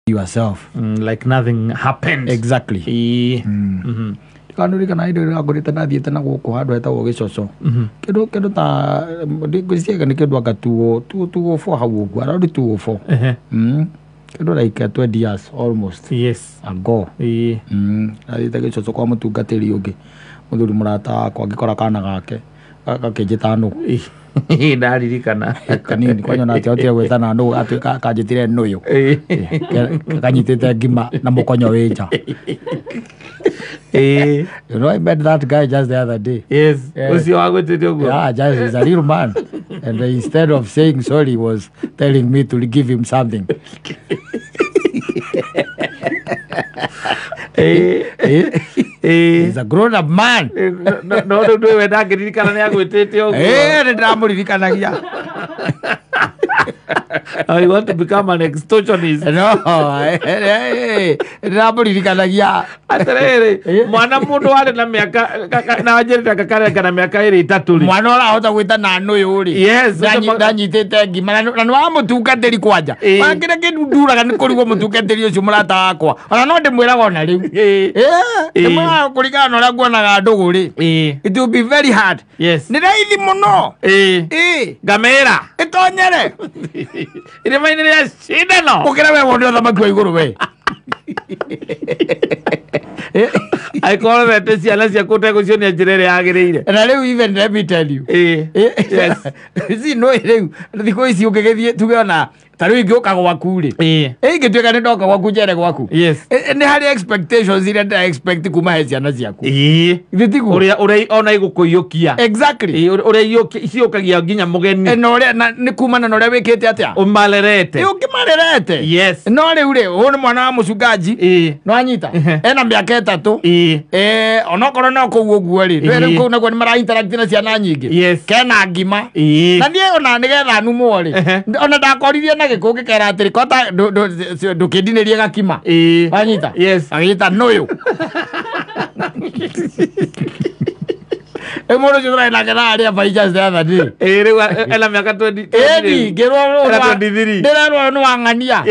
Yourself. Like nothing happened. Exactly. Ĩĩ. Ndikanũririkana hĩndĩ ĩrĩa ngũrĩte nathiĩte na gũkũ handũ hetagwo Gĩcoco, kĩndũ ta ngwĩciria nĩ kĩndũ anga two four hau ũguo, around 204. Kĩndũ like 20 years almost ago. Nathiĩte Gĩcoco kwa mũtungatĩri ũngĩ, mũthuri mũrata wakwa, ngĩkora kana gake gakĩnjĩta nũgũ. Ĩĩ, ndaririkana. Kanini kwanyona atĩ ahotire gwĩtana nũgũ, atuĩka kanjĩtire nũyũ. Kanyitĩte ngima na mũkonyo wĩ nja. You know, I met that guy just the other day. Yes. Ũcio wagwĩtĩte ũguo. Yeah, just he's a real man. And instead of saying sorry, he was telling me to give him something. He's a grown up man. No rĩu ndũĩ we ndangĩririkana nĩ agwĩtĩte ũguo. Eh, nĩ ndĩramũririkanagia. Oh, you want to become an extortionist? No, ndĩramũririkanagia. Atĩrĩrĩ, mwana mũndũ warĩ na mĩaka na anjĩrĩte gakarenga na mĩaka ĩrĩ ĩtatũ rĩ. Mwana ũrahota gwĩtana nũyũ rĩ. Ndanyitĩte ngima na nĩ wa mũtungatĩri kwanja. Wakĩrĩa kĩndũ nduraga nĩ kũrigwo mũtungatĩri ũcio mũrata wakwa. Ona no ndĩmwĩraga ona rĩu. Ndĩmwĩraga kũringana na ũrĩa nguonaga ndũgũ rĩ. It will be very hard. Nĩ raithi mũno. Ngamĩra. Ĩtonyere. Irĩma-inĩ rĩa cindano. Gũkĩra we wone ũthamaki wa igũrũ we. Angĩkorwo wete ciana ciaku ũtegũcionia njĩra ĩrĩa yagĩrĩire. Na rĩu even let me tell you. Si no rĩu thikũ ici ũngĩgĩthiĩ tuge ona ta rĩu ingĩũka gwaku rĩ. Ingĩtuĩka nĩ ndoka gwaku njere gwaku. Nĩ harĩ expectations iria ndĩra expect kuma he ciana ciaku. Githĩ tiguo? Ũrĩa ona igũkũiyũkia. Exactly. Ũrĩa ciũkagia nginya mũgeni. Na ũrĩa na nĩ kumana na ũrĩa wĩkĩte atĩa? Ũmarerete. Ĩ ũngĩmarerete. No rĩu rĩ, ũyũ nĩ mwana wa mũcungaji. No anyita. Ena mĩaka 3. Onokorwo no kũu ũguo rĩ. Rĩu kũu naguo nĩ mara interact na ciana nyingĩ. Kena ngima. Na niĩ ona nĩgetha numwo rĩ. Ona ndakoririe na gĩkũ ngĩkera atĩrĩ kota ndũkĩndinĩrie gakima. Wanyita? Yes. Agĩta nũyũ. Rĩu mũndũ ũcio tũrarĩ nake thaa by just the other day. Ĩĩ rĩu ena mĩaka 20. Ĩni ngĩrwo Ena 23. ndĩrerwo nĩ wang'ania.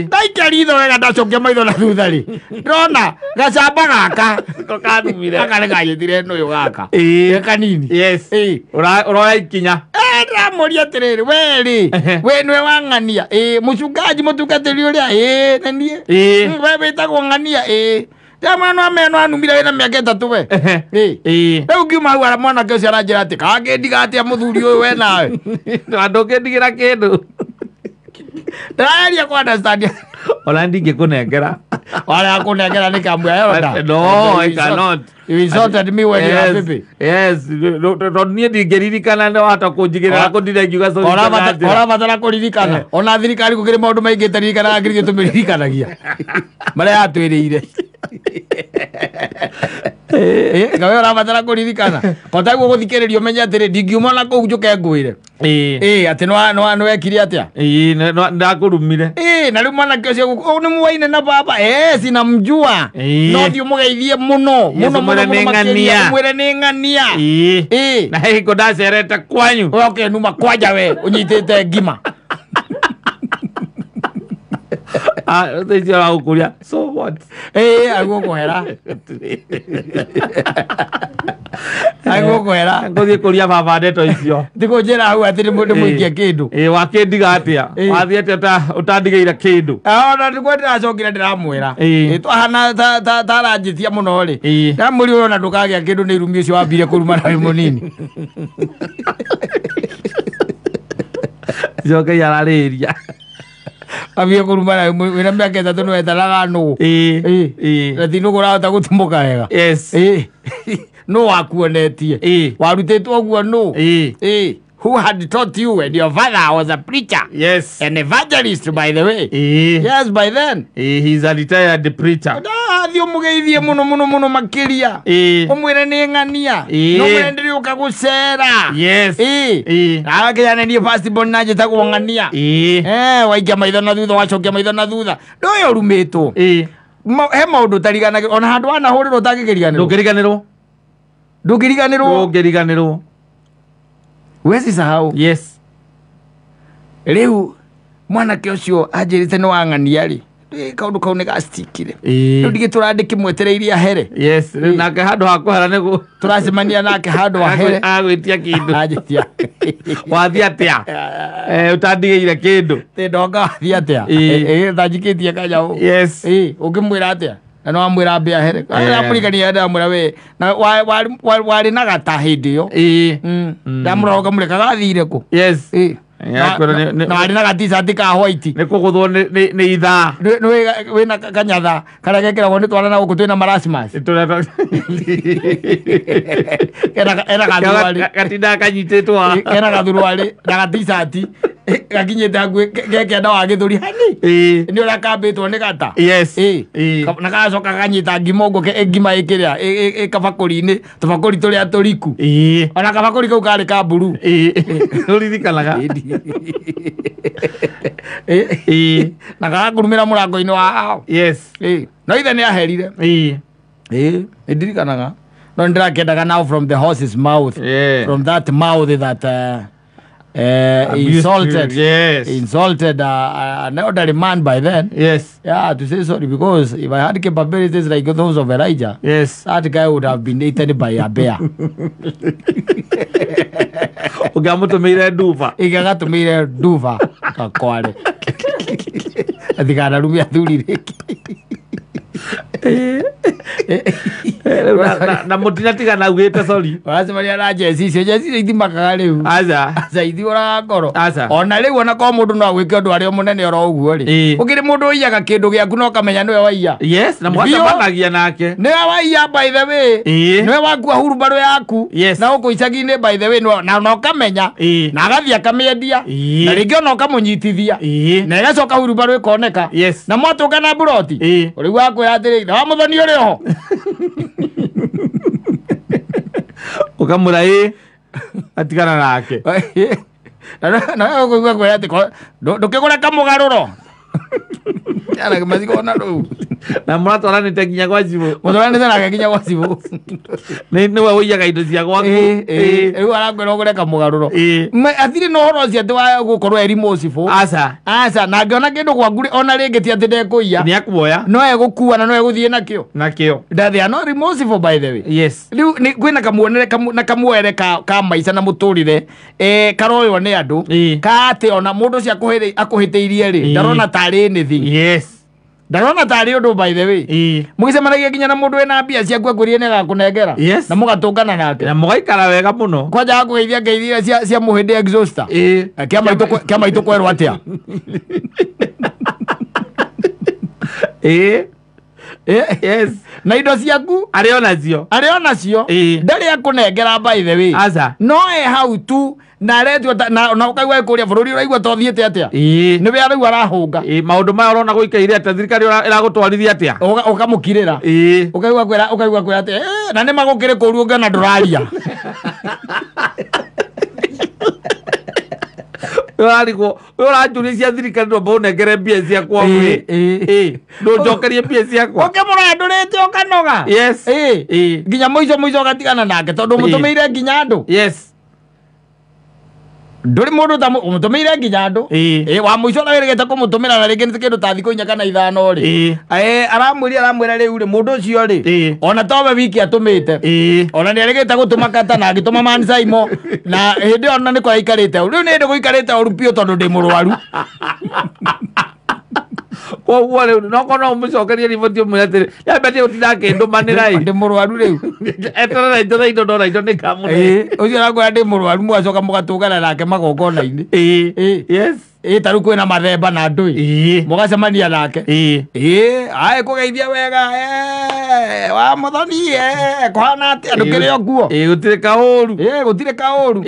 Ndaikia ritho wega ndacokia maitho na thutha rĩ. Ndĩrona gacamba gaka. Ko kanumire. Gaka nĩ kanyitire nũyũ gaka. Ge kanini. Ũroya ikinya. Ndĩramũria atĩrĩrĩ, we rĩ, we nĩwe wang'ania. Mũcungaji mũtungatĩri ũrĩa, nĩ niĩ. We wĩtagwo ng'ania, ĩĩ. Ndĩramwĩra no amenya no anumire wĩna mĩaka 3 we. Rĩu ngiuma hau ara mwanake ũcio aranjĩra atĩ kangĩndiga atĩa mũthuri ũyũ we nawe. Na ndũngĩndigĩra kĩndũ. Ndĩrageria kũ understand. Ona ndingĩkũnengera. Wala kũnengera nĩ kamwe yonda. No, I cannot. You insulted me when you are baby. Yes. Tondũ niĩ ndingĩririkana nĩ wahota kũnjigĩrĩra kũndire ngiuga sorry. Ũrabatara kũririkana. Ona thirikari gũkĩrĩ maũndũ maingĩ ĩtaririkanaga ngirigĩ tũmĩririkanagia. Marĩa yatwĩrĩire. Ngawe ũrabatara kũririkana. Kotaguo gũthikĩrĩria ũmenye atĩrĩ ndingiuma na kũu njũke ngwĩre. Atĩ nĩ wekire atĩa? Ndakũrumire. Na rĩu mwanake ũcio nĩ muwaine na baba. Sinamjua. No thiĩ ũmũgeithie mũno. Mũno mũno mũno makĩria. Ũmwĩre nĩ ng'ania. Na hingo ndacerete kwanyu. We ũkenuma kwanja we ũnyitĩte ngima. Ũcio aragũkũria. So what? Agũkũhera. Agũkũhera. Ngũthiĩ kũria baba ndeto icio. Ndikũnjĩra hau atĩ ndĩmũikie kĩndũ. Wakĩndiga atĩa? Wathiĩ atĩa ũtandigĩire kĩndũ? Ona nĩguo ndĩracokire ndĩramwĩra. Twahana ta aranjĩtia mũno rĩ. Ndamũria ũyũ ona ndũkagĩa kĩndũ nĩ irumi ũcio wambire kũruma na wĩ mũnini. Coke ararĩria. Ambie kũruma na wĩna mĩaka 3 nĩ wetanaga nũgũ. Na ti nũgũ ũrahota gũtumũka wega. Nũ wakuonetie? Warutĩtwo ũguo nũ? Who had taught you when your father was a preacher? Yes. An evangelist, by the way. Yes, by then. He's a retired preacher. Thiĩ ũmũgeithie mũno mũno mũno makĩria. Ũmwĩre nĩ ng'ania. No mwĩre ndĩrĩũka gũcera. Yes. Agakĩnya nĩ niĩ first born na njĩtagwo ng'ania. Waikia maitho na thutha wacokia maitho na thutha. Ndũĩ ũrumĩtwo. He maũndũ ũtariganagĩrwo ona handũ wanahũrĩrwo ũtangĩkĩriganĩrwo. Ndũngĩriganĩrwo. Ndũngĩriganĩrwo. Ndũngĩriganĩrwo. Huwezi sahau. Yes. Rĩu Mwanake ũcio anjĩrĩte nĩ wang'ania rĩ kaũndũ kau nĩ gacikire rĩu ndigĩtũra ndĩkĩmwetereirie ahere. Yes, rĩu nake handũ ha kũhera nĩguo tũracemania nake handũ ahere agwĩtia kĩndũ. Anjĩtia wathiĩ atĩa? Ũtandigĩire kĩndũ. Ndonga wathiĩ atĩa? Thanjikĩtie kanyamũ. Yes. Ũngĩmwĩra atĩa? Na no amwĩra ambe ahere. Amũrigania ndamwĩra we na warĩ na gata hĩndĩ ĩyo. Ndamũrora ũkamũreka gathire kũ? Yes. Na warĩ na ga-t-shirt ka white. Nĩ kũgũthwo nĩ ithaa. Wĩna kanyatha karĩa gekĩragwo nĩ twana na gũkũ twĩna marasmus. Kena gathuruarĩ. Gatindaga kanyitĩtwo haha. Kena gathuruarĩ na ga-t-shirt gakinyĩte hakuhĩ gekenda wa gĩthũri hani. Nĩ ũrĩa kambĩtwo nĩ gata. Yes. Na gacoka gakanyita ngima ũguo ngima ĩkĩrĩa ĩ kabakũri-inĩ tũbakũri tũrĩa tũriku. Ona kabakũri kau karĩ ka mburu. Ũririkanaga. Na gagakurumĩra mũrango-inĩ wa ao. Yes. No ithe nĩ aherire. Nĩ ndirikanaga. No nĩndĩrakĩendaga now from the horse's mouth. From that mouth that insulted. Yes. Insulted an elderly man by then. Yes. Yeah, to say sorry, because if I had capabilities like those of Elijah, yes, that guy would have been eaten by a bear. Ũngĩamũtũmĩire nduba. Ingĩagatũmĩire nduba gakware. Atikanarumie athuri rĩngĩ. Na mũtinatigana augĩte sorry. Ũracemania na jeci icio, jeci icio ithimakaga rĩu. Aca. Aca ithiũraga ngoro. Aca. Ona rĩu ona korwo mũndũ no agwĩke ũndũ arĩ o mũnene oro ũguo rĩ. Ũkĩrĩ mũndũ ũiyaga kĩndũ gĩaku na ũkamenya nĩwe waiya. Yes, na mũgacemanagia nake. Nĩwe waiya by the way. Nĩwe wakua hurumbarũ yaku. Yes. Na gũkũ icagi-inĩ by the way na ũkamenya. Na agathiĩ akamĩendia. Na rĩngĩ ona ũkamũnyitithia. Na ĩgacoka hurumbarũ ĩkoneka. Yes. Na mwatũngana mburoti. Ũrĩu akwĩra atĩrĩ, na wa mũthoni ũrĩ oho. Ũkamwĩra ĩ atigana nake. Na ũkũigua kwĩra atĩ ndũkĩgũre kamũgarũro. Ana maziko ona rĩu. Na mũratwaranĩte nginya gwa cibũ. Mũtwaranĩte nake nginya gwa cibũ. Nĩwe ũiyaga indo cia gwaku. Rĩu arakwĩra ũgũre kamũgarũro. Atirĩ na ũhoro ũcio atĩ wa gũkorwo e remorseful. Aca. Aca, na angĩona kĩndũ gwaku ona rĩngĩ ti atĩ ndekũiya. Nĩ akuoya. No egũkua na no egũthiĩ nakĩo. Nakĩo. They are not remorseful by the way. Yes. Rĩu kwĩna kamuonere na kamuoere ka maica na mũtũrĩre karoywo nĩ andũ ka atĩ ona mũndũ ũcio akũhĩtĩirie rĩ ndarona tarĩ anything. Yes. Ndarona tarĩ ũndũ by the way. Mũgĩcemanagia nginya na mũndũ wĩna mbia ciaku akwĩrire nĩ agakũnengera. Yes. Na mũgatũngana nake. Na mũgaikara wega mũno. Kwanja akũgeithia ngeithia cia mũhĩndĩ exhauster. Kĩa maitũ kwerwo atĩa? Yes. Na indo ciaku arĩ onacio. Arĩ onacio. Ndarĩ akũnengera by the way. Aca. No e hau tu na aretwo na ũkaigua kũrĩa bũrũri ũraigua ta ũthiĩte atĩa. Nĩwe arauga arahũnga. Maũndũ maya ũrona gũikaire atĩa, thirikari ĩragũtwarithia atĩa. Ũkamũkirĩra. Ũkaigua kwĩra atĩ na nĩ magũkĩrĩ kũru ũngĩona ndũraria. Ũrarigwo ũranjũria cia thirikari ndwamba ũnengere mbia ciakwa ĩ ndũnjokerie mbia ciakwa. Ũkĩmũrora ndũrĩte ũkanoga. Yes. Nginya mũico mũico ũgatigana nake tondũ mũtũmĩire nginya andũ. Yes. Ndũrĩ mũndũ ta ũmũtũmĩire nginya andũ. Wa mũico na wĩrĩgĩte kũmũtũmĩra na rĩngĩ nĩ kĩndũ ta thikũ 4 kana 5 rĩ. Aramwĩra rĩu rĩ mũndũ ũcio rĩ ona towe wiki atũmĩte. Ona nĩ arĩgĩte gũtũma kata na agĩtũma Man Saimo na hĩndĩ ĩyo ona nĩ kwa aikarĩte. Rĩu nĩ hĩndĩ gũikarĩte ũru biũ tondũ ndĩ mũrwaru. Koguo rĩu no korwo ũmũcokerie riboti ũmwĩre atĩrĩ yambe gũtinda akĩndũmanĩra ĩ ndĩ mũrwaru rĩu. Eterera indo thaa indo ndona indo nĩ ngamũhe. Ũcio arakwĩra ndĩ mũrwaru mũgacoka mũgatũngana nake magongona-inĩ. Yes. Ta rĩu kwĩna mathemba na ndũĩ. Mũgacemania nake. Aĩ kũgeithia wega wa mũthoni kũhana atĩa ndũkĩrĩ o kuo. Gũtirĩ kaũru. Gũtirĩ kaũru.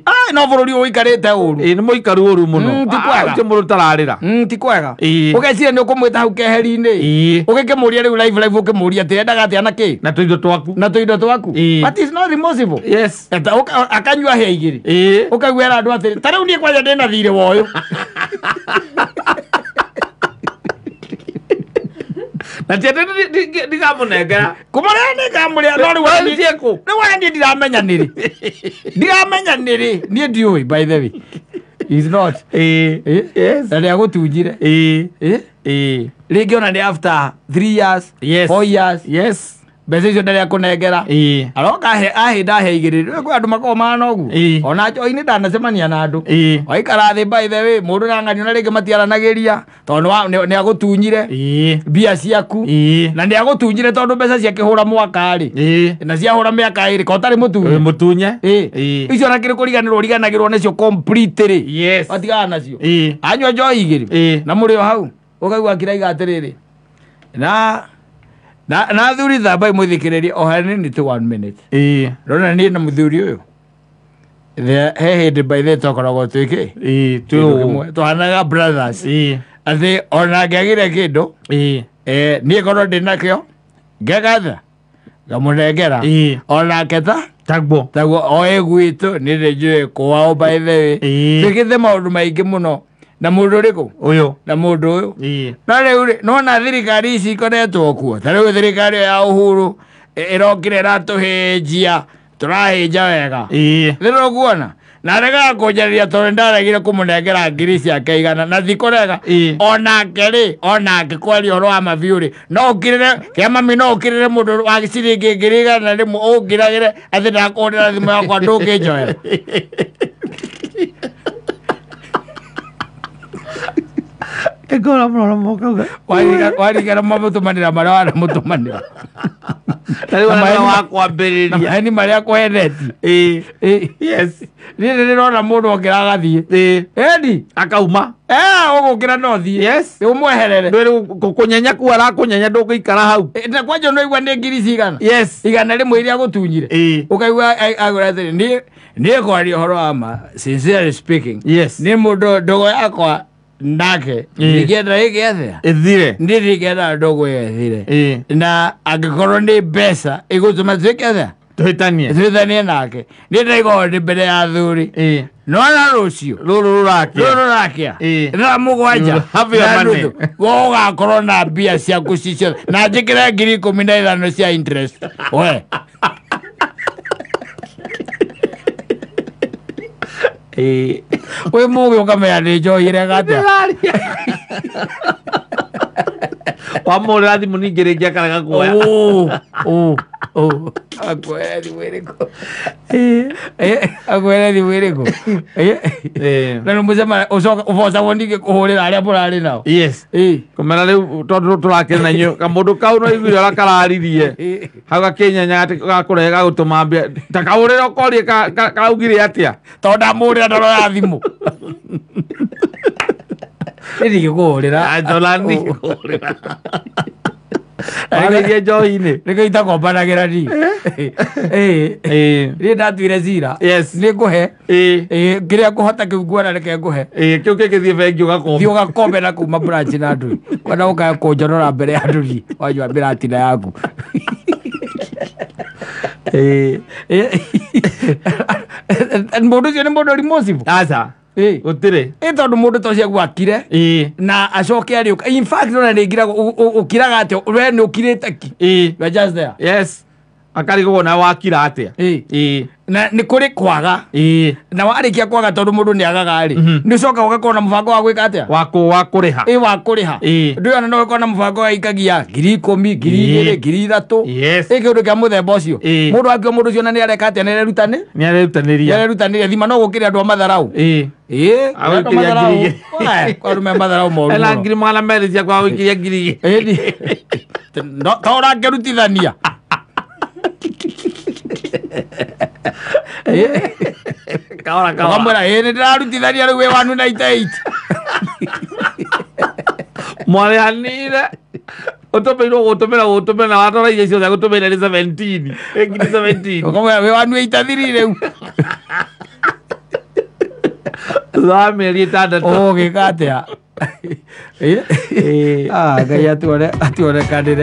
Ai no bũrũri ũyũ ũikarĩte ũru. Nĩ mũikaru ũru mũno. Ti kwega. Ũcio mũndũ ũtararĩra. Ti kwega. Ũgeciria nĩ ũkũmwĩta hau keheri-inĩ. Ũgĩkĩmũria rĩu live live ũkĩmũria atĩ endaga atĩa na kĩ? Na tũindo twaku. Na tũindo twaku. But it's not remorseful. Yes. Akanyua hĩa igĩrĩ. Ũkaiguĩra andũ atĩrĩ ta rĩu niĩ kwanja ndĩna thirĩ wa ũyũ. Na ti atĩ ndikamũnengera. Kũmũrĩa nĩngamũrĩa no rĩu rĩu niĩ ndiramenya nĩrĩ. Ndiramenya nĩrĩ. Niĩ ndiũĩ by the way. He's not. Yes. Na nĩ agũtunjire. Rĩngĩ ona nĩ after 3 years, Yes. 4 years, Yes. mbeca icio ndarĩ akũnengera. Aroka ahĩnda ahe igĩrĩ. Rĩu kwĩ andũ makoragwo mahana ũguo. Ona njohi-inĩ ndanacemania na andũ. Waikara thĩ by the way, mũndũ na ng'ania na rĩngĩ matiaranagĩria tondũ nĩ agũtunyire mbia ciaku. Na nĩ agũtunyire tondũ mbeca ciakĩhũra mwaka rĩ. Na ciahũra mĩaka ĩrĩ, ko ũtarĩ mũtunye. Mũtunye. Icio na kĩrĩ kũriganĩrwo ũriganagĩrwo nacio completely. Yes. Watigana nacio. Anyua njohi igĩrĩ. Na mũrĩ o hau ũkaigua akĩraiga atĩrĩrĩ. Na athuri thambai mũthikĩrĩrie o hanini tu 1 minute. Rona niĩ na mũthuri ũyũ. He hĩndĩ by the way twakoragwo twĩkĩ. Twĩ Twahanaga brothers. Atĩ ona angĩagire kĩndũ. Niĩ korwo ndĩ nakĩo ngegatha ngamũnengera. Onake ta Tagwo. Taguo oĩ gwitũ nĩ ndĩnjũĩ kwao by the way. Twĩkĩte maũndũ maingĩ mũno na mũndũ ũrĩkũ? Ũyũ. Na mũndũ ũyũ. No rĩu rĩ, nĩwona thirikari ici ikoretwo kuo. Ta rĩu thirikari ĩyo ya Uhuru ĩrokire ĩratũhĩnjia, tũrahĩnja wega. Rĩrĩa ũkuona na aregaga kũnjarĩria tondũ nĩndaregire kũmũnengera ngiri ciake 100 na thikũrega. Onake rĩ, onake kwaria ũhoro wa mabiũ rĩ, no ũkirĩre kĩa mami, no ũkirĩre mũndũ wa ciringi 100,000 ũngiragĩre atĩ ndakũhũrĩra thimũ yakwa ndũngĩnjoera. Ĩngora mũno mũkauga. Warigana mamũtũmanĩra marĩa wanamũtũmanĩra. Na rĩu arĩa wa kwambĩrĩria. Na maheni marĩa akũhenetie. Yes. Niĩ nĩndĩrona mũndũ okĩra agathiĩ. Endi. Akauma. Ũgũkĩra no ũthiĩ. Yes. Ũmweherere. Ndwĩrĩ kũnyenya kuu arakũnyenya ndũngĩikara hau. Na kwanja no igua nĩ ngiri cigana. Yes. 100 iria agũtunyire. Ũkaigua agũra atĩrĩ, niĩ kwaria ũhoro wa ma, sincerely speaking. Yes. Nĩ mũndũ ndogo yakwa nake ndingĩenda ĩgĩe atĩa? Ĩthire. Niĩ ndingĩenda ndogo ĩyo ĩthire. Na angĩkorwo nĩ mbeca igũtũma tuĩke atĩa? Tũhĩtanie. Tũhĩtanie nake. Niĩ ndaigua ndĩ mbere ya athuri. Nona rũciũ. Rũrũ rũrakĩa. Rũrũ rũrakĩa. Thaa 7 Have your money. We ũgakorwo na mbia ciaku ci ciothe. Na njĩkĩre 15,000 cia interest. We. Wĩ mũgĩ ũkamenya nĩ njohi ĩrega atĩa. Wamũhũrĩra thimũ ningĩ rĩngĩ akarega kuoya. Akuoya thimũ ĩrĩkũ? Akuoya thimũ ĩrĩkũ? Na nĩ mũcemania ũcoka ũbocagwo ningĩ kũhũrĩra arĩa mũrarĩ nao. Yes. Kũmera rĩu tondũ tũrakĩrĩ na inyuĩ kamũndũ kau no iguire ũrĩa kararirie. Hau gakĩnyenya atĩ gakũrehe gagũtũma mbia. Ta kahũrĩre ũkorie karaugire atĩa. Tondũ ndamũhũrĩra ndaroya thimũ. Nĩ ndingĩkũhũrĩra. Anjola ndingĩkũhũrĩra. Warĩrie njohi-inĩ. Nĩkĩo itakombanagĩra niĩ. Niĩ ndatuire cira. Yes. Nĩ ngũhe. Kĩrĩa ngũhota kĩu nguona reke ngũhe. Kĩu kĩngĩthiĩ bengi ũgakomba. Thiĩ ũgakombe na kuma branch na andũ. Kwenda ũkae kũnjonora mbere ya andũ niĩ wanyua mĩratina yaku. Mũndũ ũcio nĩ mũndũ rimossible. Aca. Gũtirĩ. Tondũ mũndũ ta ũcio agwakire. Na acoke arĩũka. In fact, ona nĩ ngiragwo, ũkiraga atĩa? We nĩ ũkirĩte ki. You are just there. Yes. Akarigwo na wakira atĩa. Na nĩ kũrĩ kwaga. Na warĩkia kwaga tondũ mũndũ nĩ agaga rĩ. Nĩ ũcokaga ũgakorwo na mũbango wa gwĩka atĩa? Wa kũrĩha. Wa kũrĩha. Ndũĩ ona no ũkorwo na mũbango wa ikagia 10,000, 2,000, 3,000. Yes. Kĩndũ kĩa mũthemba ũcio. Mũndũ akiuga mũndũ ũcio na nĩ areka atĩa? Nĩ arerutanĩ? Nĩ arerutanĩria. Nĩ arerutanĩria. Thima no gũkĩrĩ andũ a matharau. Agũikĩria ngiri igĩrĩ. Kwa andũ me matharau moru Ena mũno. 200,000 ciakwa agũikĩria 2,000. Ta ũrakĩrutithania. Kaora kaora. Ũkamwĩra, nĩ ndĩrarutithania rĩu wĩ 198. Mwarĩhanire. Ũtũmĩirwo gũtũmĩra na watwara irio ciothe agũtũmĩire nĩ 17. Ngiri 17. Ũkamwĩra wĩ 183 rĩu. Thutha wa mĩeri 6. Ũgĩka atĩa? Ngai atuonekanĩre.